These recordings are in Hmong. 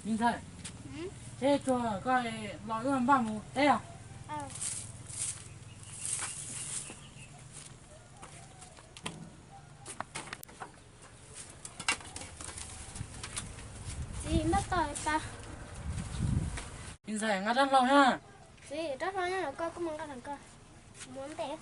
Ntxawm, seb tsuag koj los wb npaj mus teb os. Txiv, npaj tau tas. Ntxawm, nqa rab hlau na. Txiv, rab hlau nyob koj, koj mus nqa rau koj. Mus ntej.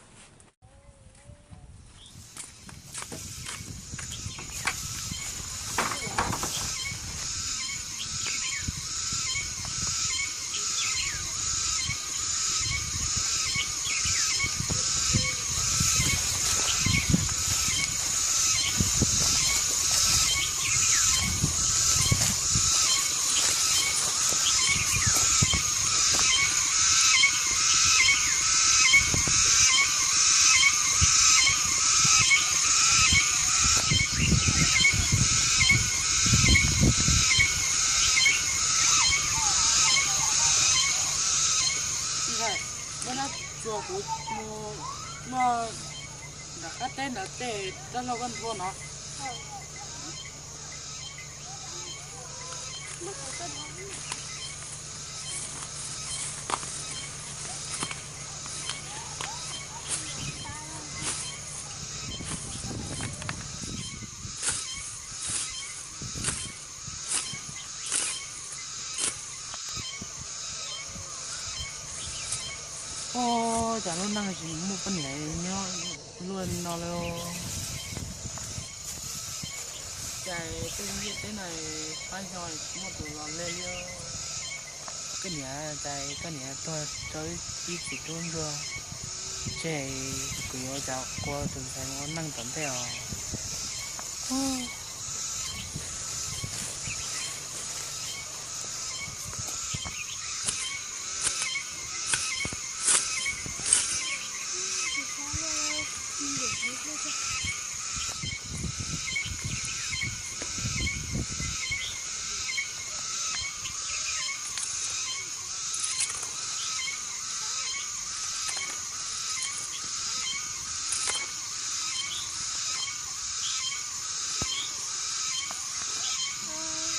Ntxawm, muab rab tsuag kuv mus noj nram qab teb ntawd tej rab hlau koj nthua no. Ua cas lub neej tsis muaj poj niam nyob luaj no li. Cas tej ntiaj teb no pab xyov tsis muaj tus los lig li. Koj niam, cas koj niam tuag rau ib txiv tub ntsuag, ces kuv yuav ua cas ua tus ntxhais ua neej tom ntej os.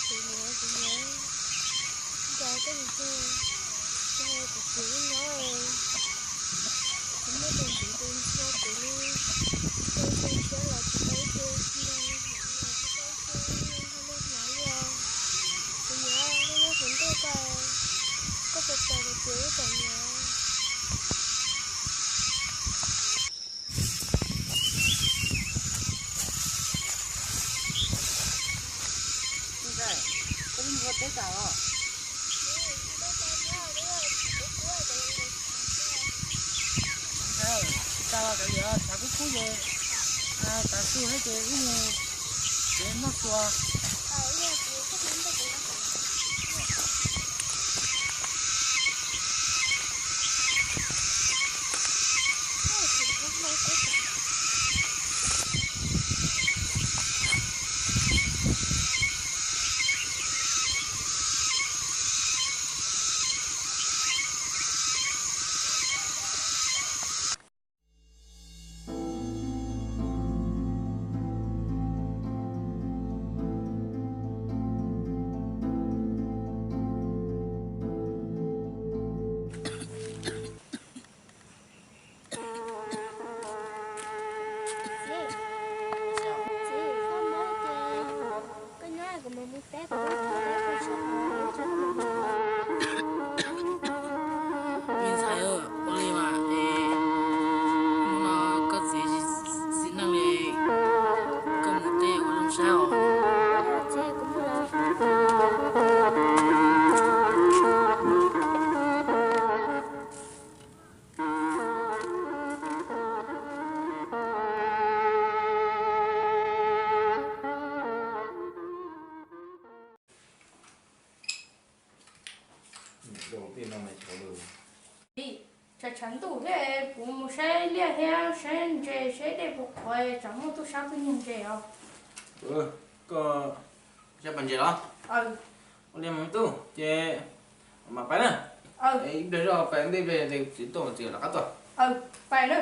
Kuv nyiam, kuv nyiam, cas koj mus txog, txog kuv txiv lub nyob, kuv muaj tus ntxim tus ntxhua kuv li, tau tau siab los tsis tau ib ce nrog lub hnav, tsis tau ib ce nrog lub hnav li os. Kuv nyiam lub nyob hauv ntuj koj, koj puas pom kuv txiv lub txom nyem? Ntxawm, koj twb ntxhua teb tas los? Ntxawm, tas los kav liam, tshav kub kub ces tav su thiab ces wb mus tsev noj su. Txiv, txiv, koj mob ces koj nyob kuv mam mus teb kuv tub teb koj tsis. Me ntxhais, ua li mas es hnub no koj txiv tsis txi neej li, koj mus teb ua zoo saib os. Txiv, kuv mus lawm. Tshav tshav ntuj thiab, kuv mus saib liaj thiab saib ntses saib dej puas qhuav, tsam muaj tub sab tub nyuj ntses os. Koj saib pas ntses los? Ua li mas me tub, ces mam pais na. Ib pliag zoj pais ntej, ib pliag txiv tuaj txiv rov qab tuaj. Pais na.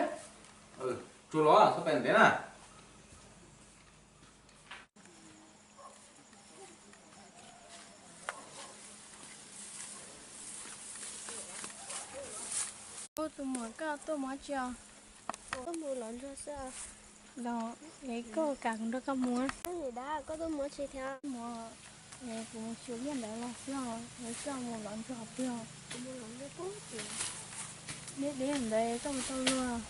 Tsuag los txhob pais ntev na. Koj tuaj mus dab tsi os? Tuaj mus lov ntsuag xwb. Los es koj kam kuv nrog koj mus. Dab, koj tuaj mus dab tsi thiab? Mus, es kuv mus xyuas liaj ntawd los xwb, es koj mus lov ntsuag pw. Kuv mus lov ntsuag pub tias deb deb ntawd koj mus tau luag?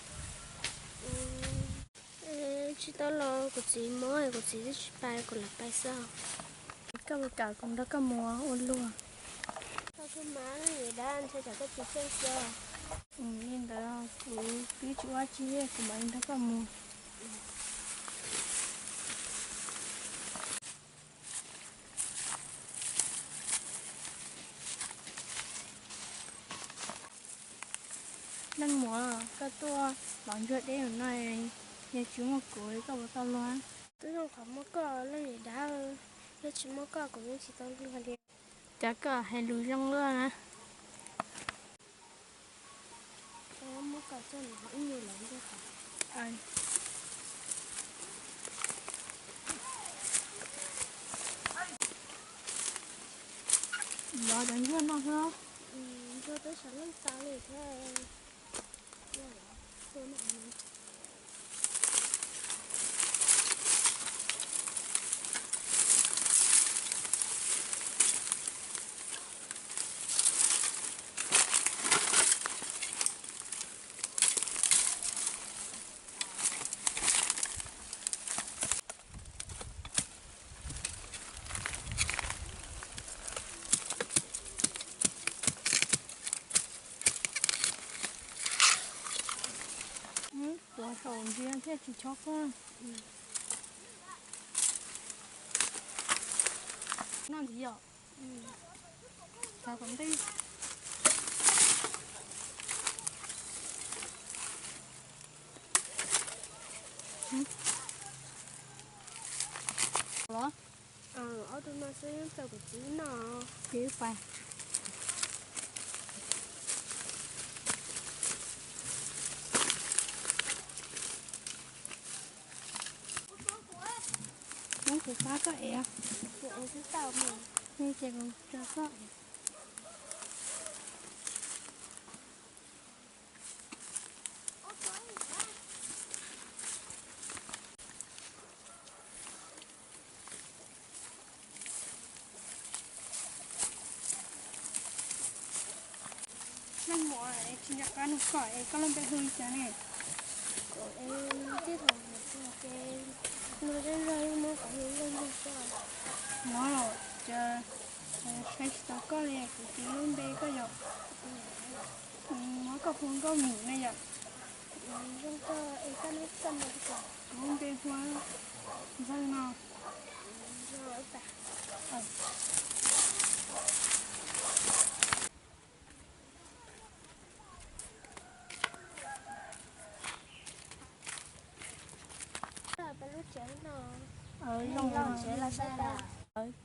Tsis tau los, kuv txiv mob, kuv txiv twb tsis pais, kuv lam pais xwb. Koj puas kam kuv nrog koj mus ua luag? Koj kuj mas, dab, ntshai tsam koj tsis txawj xwb. Li ntawd kuv twb tsis ua dab tsi, kuv mam li nrog koj mus. Leej muam, koj tuaj lov ntsuag deb no, yog tsis muaj kuv koj puas tau luag? Twb zoo qhov muaj koj leej niam dab, yog tsis muaj koj kuv yeej tsis tau luag li. Cas koj hais lus zoo luaj na. Lov cov ntsuag no xwb. Ntsuag twb sawv leej tag li thiab. Tuav saum ntsis thiaj tsis chob koj. Noj ntxiv yom. Xav kom ntej. Los? Ob tug no xwb, tau kuv txiv noj. Ces pais. Kuv pab koj ev. Kuv ev xwb tau mas. Ces kuv tso koj ev. Leej muam, tsis nco qab nug koj es koj lub npe hu li cas ne? Kuv, tij thaum ces nug zej zog yeej muab kuv hu Nkauj Ntsuag xwb. Muab los cas saib tsis tau koj li, kuv tsis lub npe koj yog. Muab koj hu Nkauj Mus ne yom. Zoo koj es koj neb txoj npe li cas? Kuv lub npe hu Ntxawg no.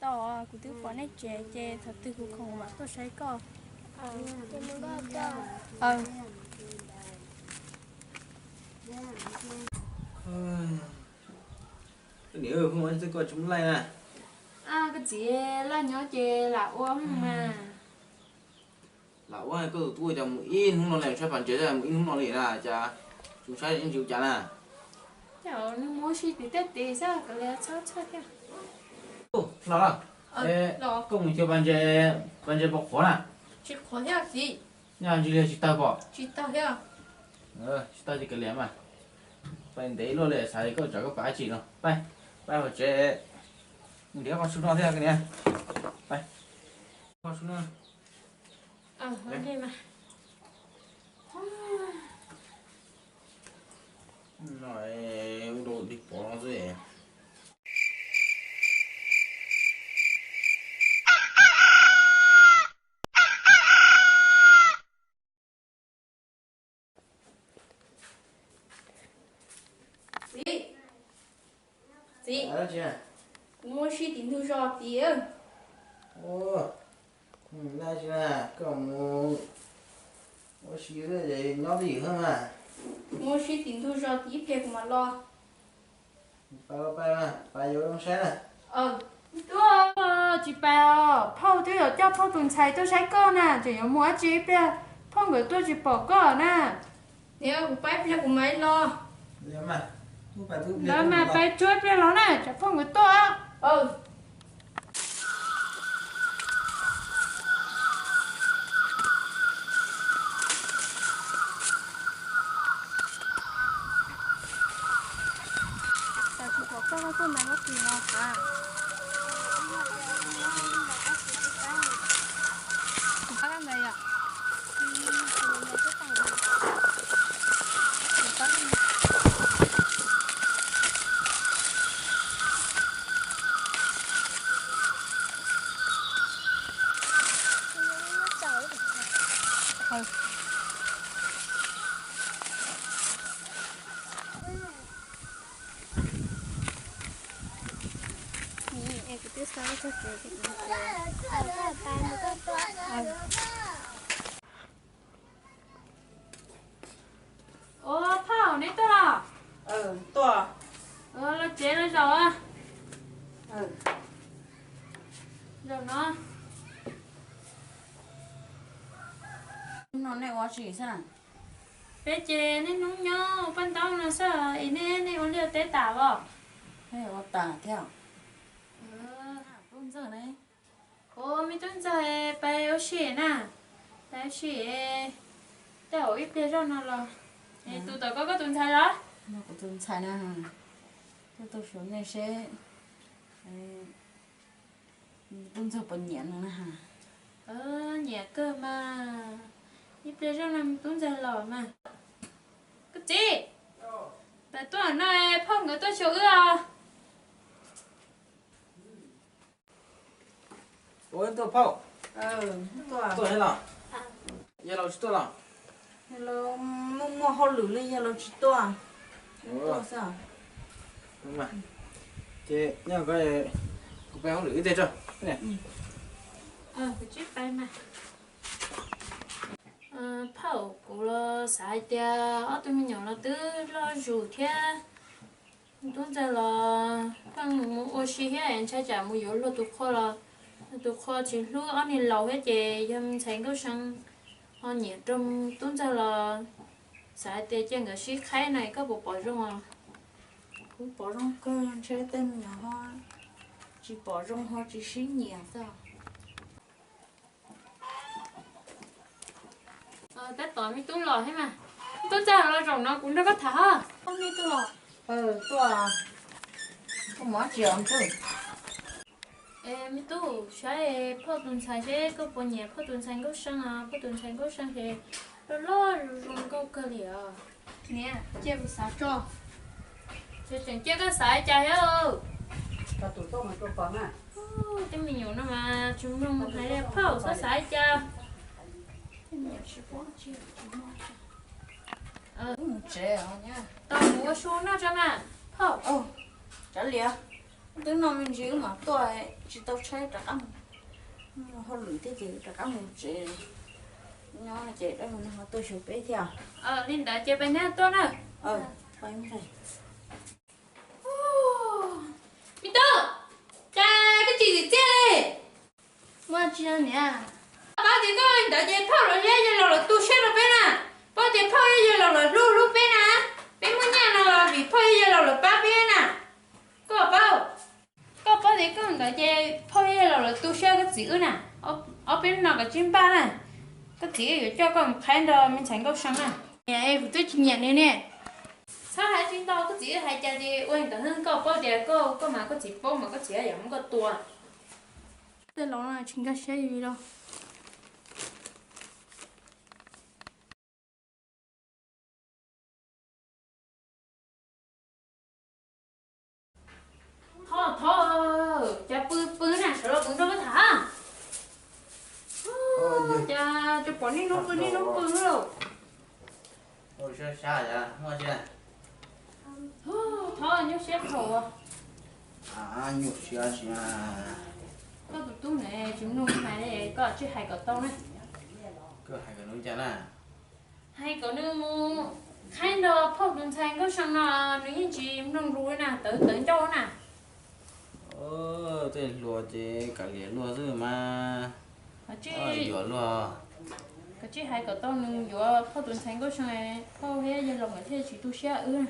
Tau, kuv twb pom nej tsev ces thaum twg kuv khoom mam tuaj saib koj. Koj niam, hnub no koj tsis muaj laij na? Koj txiv, laij nyob ces lam ua mas. Lam ua, koj tus tub cas mus ib hnub no li, saib pas ntses mus ib hnub no li na, cas tsis saib ntsis ua cas na? Cas nws mus ua si tim tej tid xwb, kav liam txhob txhawj thiab. Los, koj mus xyuas pas ntses, pas ntses puas qhuav na? Tsis qhuav thiab txiv. Nyob ntsis li tsis tawg pom? Tsis tawg thiab. Tsis tawg ces kav liam mas. Pais ntev luaj li, xav li koj tsam koj pais dab tsi no. Pais, pais hauv tsev, nrhiav qhov su no thiab koj niam. Pais, qhov su no. No, ua rau dig pov no xwb. Txiv, txiv, kuv mus ua si tim ntug zos tid. Ua, dab tsi na, koj mus ua si nyob twj ywm xwb mas. Mus ua si tim ntug zos tid ib pliag kuv mam los. Pais los pais mas, pais yuav zoo saib na. Tub, tsis pais os, phauj twb yuav coj phauj tus ntxhais tuaj saib koj na, tseem yuav mus dab tsi ib pliag, phauj nkawd tuaj tsis pom koj na. Niam, kuv pab ib pliag kuv mam los. Ntawd mas pab tsuag ib pliag los na, tsam phooj ywg tuaj. Ua, phauj, neb tuaj los? Tuaj. Los tsev los zaum. Zaum no. No nej ua tsi xwb? Peb ces niaj hnub nyob paj ntaub no xwb, es nej, nej ua liaj teb tas los? Ua tas thiab. Tub ntxawg ne? Ua, me tub ntxawg pais ua si na, pais ua si, tej zaum ib pliag zoj no los. Es tus tom koj, koj tus ntxhais los? Kuv tus ntxhais na, tuaj, tuaj xyuas nej seb tub ntxawg puas nyiam no na. Nyiam kawg mas, ib pliag zoj no tub ntxawg los mas. Koj txiv, pais tuaj no, phauj nkawd tuaj xyuas wb os. Ua, tuaj phauj. Tuaj los? Yawg laus tsis tuaj los? Muaj, muaj hauj lwm li yawg laus tsis tuaj. Ces nyob ko, kuv peb hauj lwm ib teg tso. Phauj, kuv los xav hais tias ob tug me nyuam los twb loj zus thiab. Tub ntxawg los pheej mus ua si thiab, ntshai tsam mus yuav luag tus qhua los tus qhua tsis hlub ob niag laus thiab ces yog me ntxhais Nkauj See ho nyiam rau tub ntxawg los xav hais tias cia nkawd sib qhaib no, koj puas pom zoo os? Kuv pom zoo kawg, ntshe tej me nyuam ho tsis pom zoo ho tsis sib nyiam xwb. Tab tom me tub los thiab mas. Tub ntxawg los zaum no kuv nrog koj tham os. Ub, me tub los. Tuaj, koj mus dab tsi os me tub? Es me tub, saib phauj tus ntxhais seb koj puas nyiam phauj tus ntxhais Nkauj See os. Phauj tus ntxhais Nkauj See ces loj loj zoo zoo nkauj kawg li os. Niam, cia kuv xav tso. Ces tseem cia koj xav li cas thiab? Tej me nyuam no mas tsis mloog hais li, phauj txhob xav li cas. Tau mus ua su noj tso mas phauj. Cov liam, twb no me ntsis wb mam tuaj, tsis tau tshaib rov qab mus. Hauj lwm thiab ces rov qab mus tsev. Nyob ces dab laug no ho tuaj xyuas peb thiab. Li ntawd ces peb neb tuaj na. Me tub, cas koj tsis txiaj txiaj li? Muaj tsis niam? Paub tias koj li ntawd ces phauj los thiab yawg laus lawv tu siab rau peb na. Paub tias phauj thiab yawg laus lawv hlub hlub peb na. Peb muaj nyaj no los vim phauj thiab yawg laus lawv pab peb na. Koj paub, koj paub tias koj ntawd ces phauj thiab yawg laus lawv tu siab koj txiv wb na. Ob peb hnub no koj tsis npaj na, koj txiv wb yuav coj koj mus qhaib nrog me ntxhais Nkauj See na. Niam, kuv twb tsis nyiam nws ne. Txhob hais tsis ntau, koj txiv wb hais cas ces ua li ntawd xwb. Koj paub tias koj, koj mas koj txiv paub mas koj txiv yuav muab koj tua. Tej laus no tsis nkag siab li los. Thov, thov, cas pw pw na, sawv los kuv nrog koj tham. Cas tsuas pom niaj hnub pw niaj hnub pw lauj. Thov, nyuaj siab khaum. Koj tus tub ne tsis mloog hais li, koj tsij hais kom tau na. Hais kom nws mus qhaib nrog phauj tus ntxhais Nkauj See no, nws yeej tsis mloog lus li na, tawv tawv ncauj na. Tej hluas ces kav liam luag xwb mas. Yuav luag. Koj tsis hais kom tau nws yuav phauj tus ntxhais Nkauj Seej, phauj thiab yawg Loos nkawd thiaj tsis tu siab wb.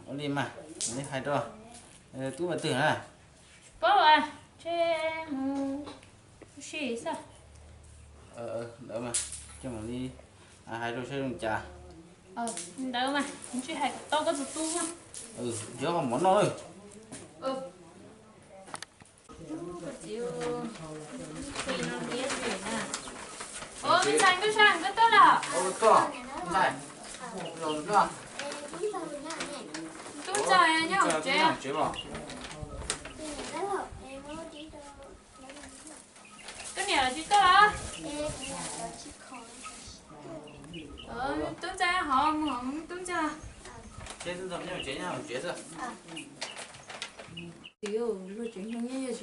Ua li mas, hais rau tub Paj Twg na. Tsis paub as, ntshe mus ua si xwb. Ntawd mas, coj mus li, hais rau saib zoo cas. Ntawd mas, ntshe hais kom tau koj tus tub. Yuav mov noj. Ntxhais Nkauj Seej, koj tuaj los? Tub ntxawg nyob hauv tsev. Koj niam los tsis tuaj los? Tub ntxawg hov mus hov tub ntxawg. Luag tsev neeg nyob yog tsis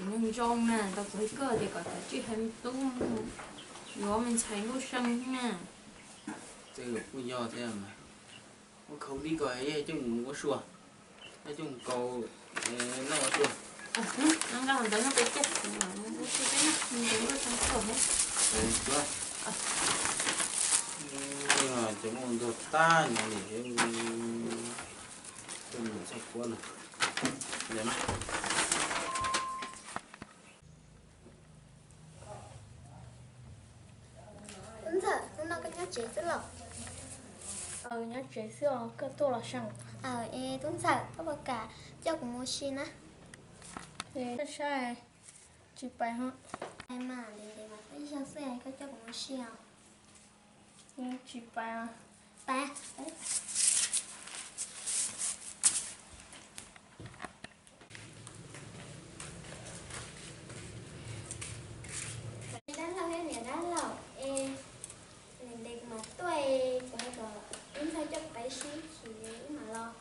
neeg zoo na, tau kuv hais koj tias kom txhob tsis hais tub, yuav me ntxhais Nkauj Seej na. Kuj yog thiab mas, ua khau dib ko coj mus ua sua, coj mus kaus noj ua sua. Nqa ntawd no pem tiag, ua sua peb na, ntawd Nkauj Seej tuaj thiab. Cov muaj ntug tag nyob li thiab, coj mus txhob quab no. Tub ntxawm, hnub no koj nyob tsev xwb los? Nyob tsev xwb os, koj tuaj los seem. Es tub ntxawm, koj puas kam coj kuv mus ua si na? Koj saib, tsis pais ho. Mas ntev ntev mas peb zaug xwb koj coj kuv mus ua si os. Tsis pais. Pais. Dab laug thiab niam dab laug, es ntev ntev kuv mam tuaj, kuv hais kom tub ntxawg coj kuv pais ua si ib chim wb mam los.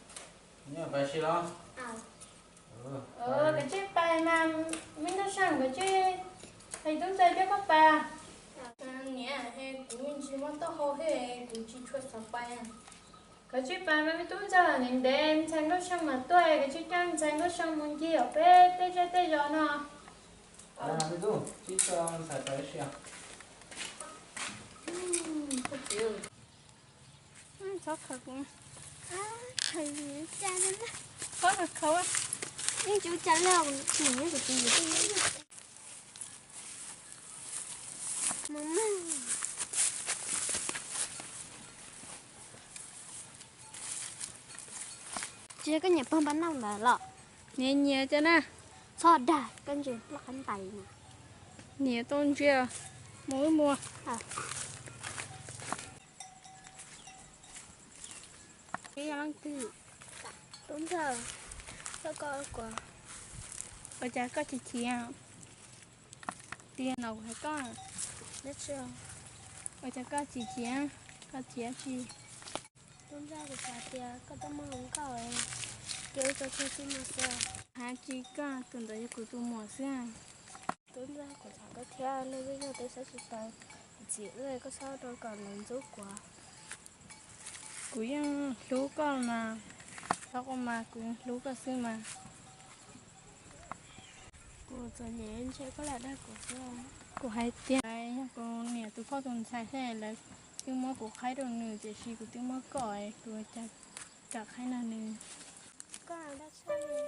Nyob pais ua si los? Koj tsis pais mas, me Nkauj Seej, koj tsis hais tub ntxawg coj koj pais? Niam, kuv tsis muaj taub hau thiab kuv tsis tshua xav pais. Koj tsis pais mas me tub ntxawg, ntev ntev ntxhais Nkauj Seej mam tuaj, koj tsis coj ntxhais Nkauj Seej mus ncig peb tej zej tej zos no. Me tub, tsis coj ntxhais pais ua si. Txhob khaws kuv. Khaws li cas na? Txhob khaws khaws. Yeej tsis ua cas li, kuv tsis nyiam kuv tus niam tej. Tsis yog koj nyiam pog npab nauj ntawd los? Nyiam nyiam cas na. Txhob dag, koj ntsia loj qab ntais na. Nyiam tau ntsia, mus wb mus. Tub ntxawg, koj, koj, ua cas koj chim chim? Tiag no kuv hais koj. Ua cas koj chim chim, koj chim dab tsi? Tub ntxawg, kuv xav tias koj twb muaj hluas nkauj, ces wb tso tseg txij no xwb. Hais tsis, koj tus ntawd yog kuv tus muam xwb. Tub ntxawg, kuv thov koj thiab, nej zej zog peb sawv tsis tau txim wb, koj txhob rau kom lawv ntxub kuv. Kuv yeej hlub koj mas, txhob quaj mas, kuv yeej hlub koj xwb mas. Kuv txom nyem ntshe koj lam dag kuv xwb. Kuv hais tias yog kuv niam tus phauj tus ntxhais thiab lawv twb muab kuv qhaib rau nws, tiam sis kuv twb muab koj, kuv cas kam qhaib nrog nws. Koj dag tshaj li.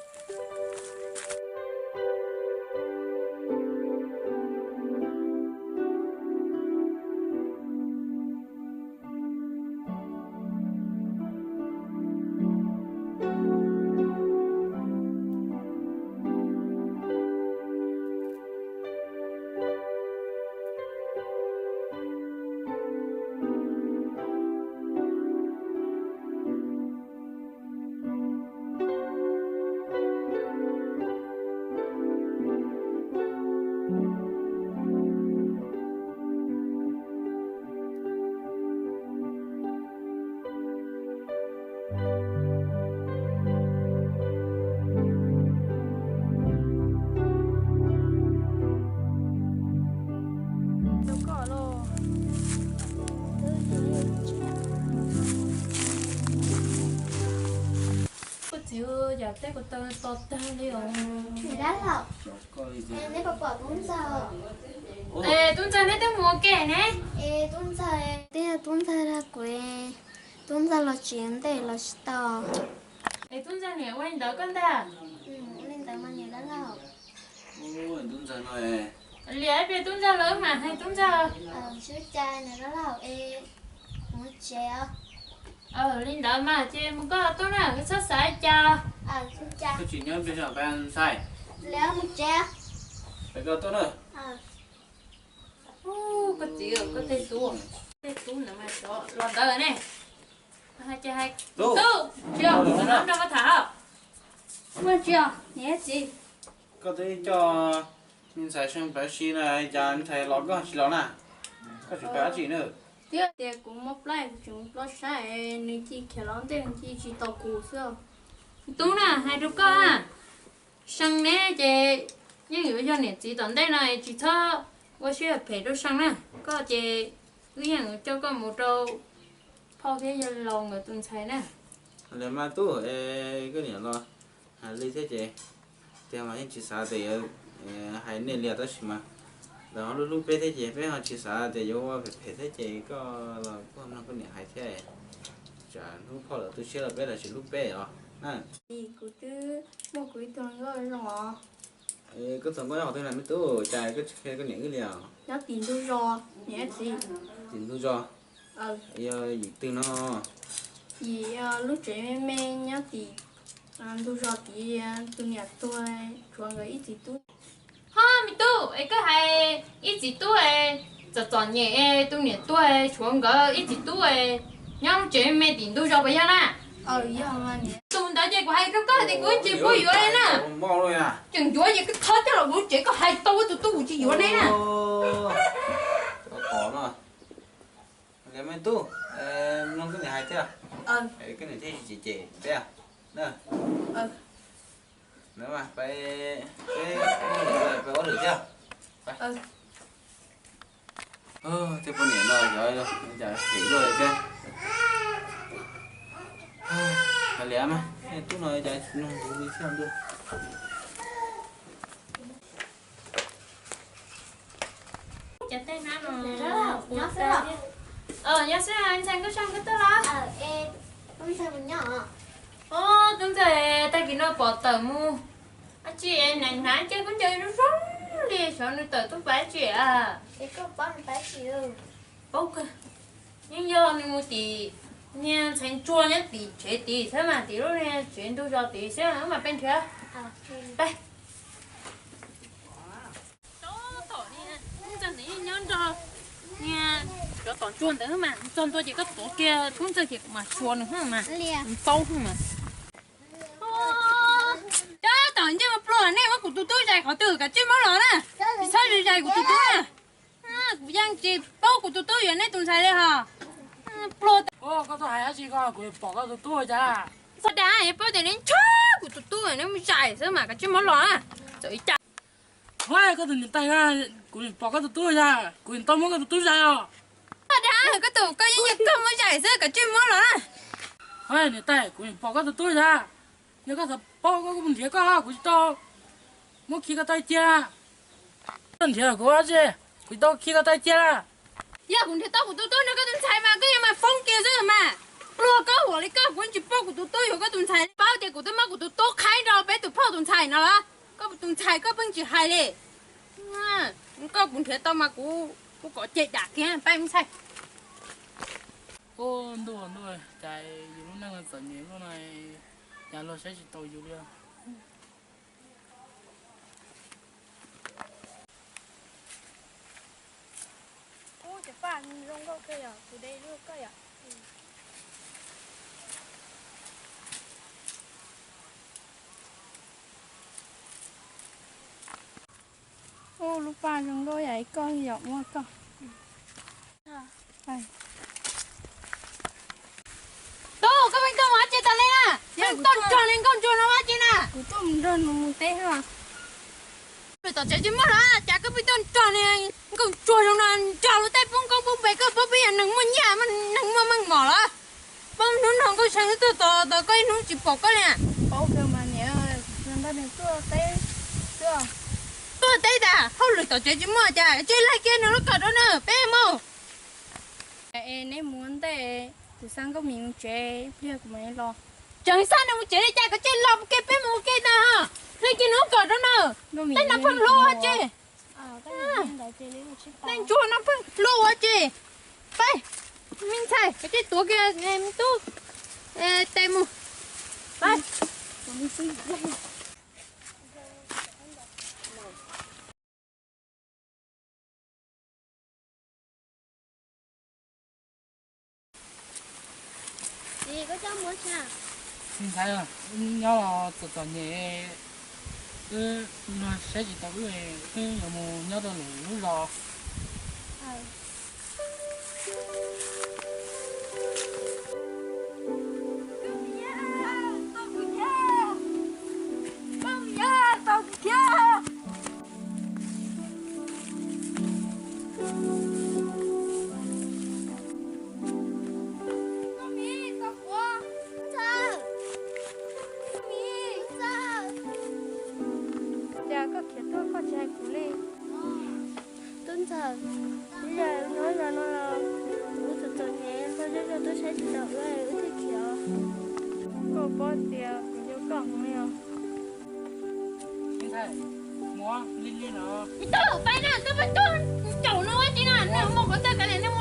Kuv txiv, yam teb kuv taw to tag li os. Dab laug, neb puas pom tub ntxawg? Es tub ntxawg, neb twb mus ua ke ne? Es tub ntxawg, twb yog tub ntxawg dag kuv, tub ntxawg los tsev ntej los tsis tau. Es tub ntxawg niam, ua li ntawd koj ntag. Ua li ntawd mas niam dab laug. Tub ntxawg no, liam ib pliag tub ntxawg lawv mam hais tub ntxawg. Sib cai niam dab laug es, mus tsev os. Li ntawd mas ces mus koj tuaj na, koj txhob xav li cas. Koj tsis nyob ib pliag peb ntxhais, mus tsev, peb koj tuaj na. Koj txiv, koj tej tub, tej tub ntawd mas los ntawd ne. Tub, tub, tsis yog, nrog koj tham. Ua tsis yog niam txiv, koj twb coj me ntxhais Seej Plawv si na, cas ntxhais los koj tsis los na? Koj tsis pab dab tsi na? Twb tias kuv mob plab kuv tseem mus plob sab es nws cia khiav los ntej nws cia tsis tos kuv xwb. Tub na, hais rau koj, Seej neb ces yeej yuav yog niam txiv tom ntej no es tsis txhob ua siab phem rau Seej na. Koj ces wb yeej coj koj mus rau phauj thiab yawg laus nkawd tus ntxhais na. Li mas tub, koj niam los hais li thiab ces, tiag mas yeej tsis xav tias yuav hais nej li tab sis mas lawv ho hlub hlub peb thiab ces peb ho tsis xav tias yuav ua phem phem thiab ces koj los kuj mloog koj niam hais thiab. Tsam hnub phauj lawv tu siab rau peb los tsis hlub peb os na. Kuv twb muaj kuv ib tug hluas nkauj zoo os. Koj tus hluas nkauj nyob qhov twg na me tub, cas koj tsis qhia koj niam wb li os? Nyob tim ntug zos niam txiv. Tim ntug zos? Yog yim twg no? Yim lub tsev me me nyob tim ntug zos tid, tus niam tuag tshuav nkawd ib txiv tub. Ho me tub, es koj hais ib txiv tub txom txom nyem, tus niam tuag tshuav nkawd ib txiv tub nyob lub tsev me me tim ntug zos puas yog na? Tus ntawd ces kuv hais rau koj tias kuv tsis pub yuav li na. Tseem yuav ces koj txhob coj los kuv lub tsev, koj hais tau tus tub kuv tsis yuav neb na. Li me tub, mloog koj niam hais thiab, koj niam thiaj tsis cem peb na. Peb ua lwm thiab. Tej poj niam no yog cas phem luaj li thiab. Kav liam mas, tub no cas mloog kuv li thiab ntuj. Cov tej hnab no, nyob xwb, ntxhais Nkauj Seej koj tuaj los? Tub ntxawg, tag kis no pom tawm mus dab tsi, hnav hnab cia kub ncaws zoo zoo li, xyov nws tawm tuaj pab dab tsi. Paub, yeej yog nws mus tim niag ntxhais ntsuag nyob tim tsev tid xwb mas, tim lub niag tsev ntug zos tid xwb mas peb nrhiav. Peb Cov tom, tub ntxawg ntawd yeej nyob nrog niag cov tom ntsuag ntawd mas, txog ntua ces koj tuav kiag tub ntxawg ces kuv mam xyuas nws mas, paub mas. Cov tom ntsej muag pluag, nej muab kuv tus tub zais qhov twg, kav tsij muab los na. Tsis txhob zais kuv tus tub na. Kuv yeej tsis paub kuv tus tub yuav nej tus ntxhais li hos. Pluag. Koj tuaj hais dab tsi ko, kuv pom koj tus tub cas. Txhob dag, yog paub tias neb ntshaw kuv tus tub neb mus zais xwb mas, kav tsij muab los na. Txawm li cas. Koj tus niam tais, kuv pom koj tus tub cas, kuv tau muab koj tus tub zais os. Txhob dag, koj tus koj yeej yog koj muab zais xwb, kav tsij muab los na. Niam tais, kuv pom koj tus tub cas, yog koj xav paub koj mus nrhiav koj, kuv tsis tau muab khi koj tau cia. Koj nrhiav kuv dab tsi, kuv tsis tau khi koj tau cia. Yog kuv nrhiav tau kuv tus tub nrog koj tus ntxhais mas koj yuav mas foob kiag xwb mas. Pluag koj huam li koj, kuv tsis paub kuv tus tub yuav koj tus ntxhais li. Paub tias kuv twb muab kuv tus tub qhaib rau peb tus phauj tus ntxhais no los? Koj tus ntxhais koj pheej tsis hais li. Koj kuv nrhiav tau mas kuv, kuv kom cem dam kiag pab ntxhais. Ub, ntuj ntuj, cas yus lub neej txom nyem luaj no, cas luag saib tsis taus yus li. Ub, cov paj zoo nkauj kawg yom, tus dej luaj kawg yom. Ub, lub paj zoo nkauj yam li koj yom, muaj koj. Tub, koj pheej tuaj mus dab tsi tas li na? Pheej tuaj nrog li nkauj ntsuag no dab tsi na? Kuv tuaj mus nrog nws mus teb. Tom tsev tsis muaj los cas koj pheej tuaj nrog li nkauj ntsuag zoo no, nrog luag tej poob koob poob npe, koj paub peb yog neeg muaj nyiaj, neeg muaj meej mom los? Paub hnub no nkauj seev tuaj tos tos koj ib hnub tsis pom koj li. Paub kawg mas niam, nrog nws tuaj teb xwb. Tuaj teb tas hauj lwm Tom tsev tsis muaj cas, tsij laig kiag nws lub kawm rau nws, peb mus. Es neb mus ntej, kuv xa Nkauj Mim mus tsev, ib pliag kuv mam los. Tseem xa nws mus tsev li cas, koj tsij los mus kiag, peb mus ua ke ntag. Laig kiag nws lub kawm rau nws. Tej no pheej hluas ua ke. Tej ntsuag no pheej hluas ua ke. Peb, me ntxhais, koj tsij tuav kiag me tub tes mus. Peb. Txiv, koj coj mus tsev. Txiv ntxhais, wb nyob txom txom nyem, wb luag saib tsis taus wb, wb yuav mus nyob rau lwm lub zos. Cas koj khiav tuaj koj tsis hais kuv li? Tub ntxawm, ib yam no los wb txom txom nyem, koj zej zog twb saib tsis taus wb, wb thiaj khiav. Koj paub tias kuv yuav koj heev li os. Ib tug pais na, twb pais tuaj caum nws ua tsi na, nws mus kuv txawj kav liam nws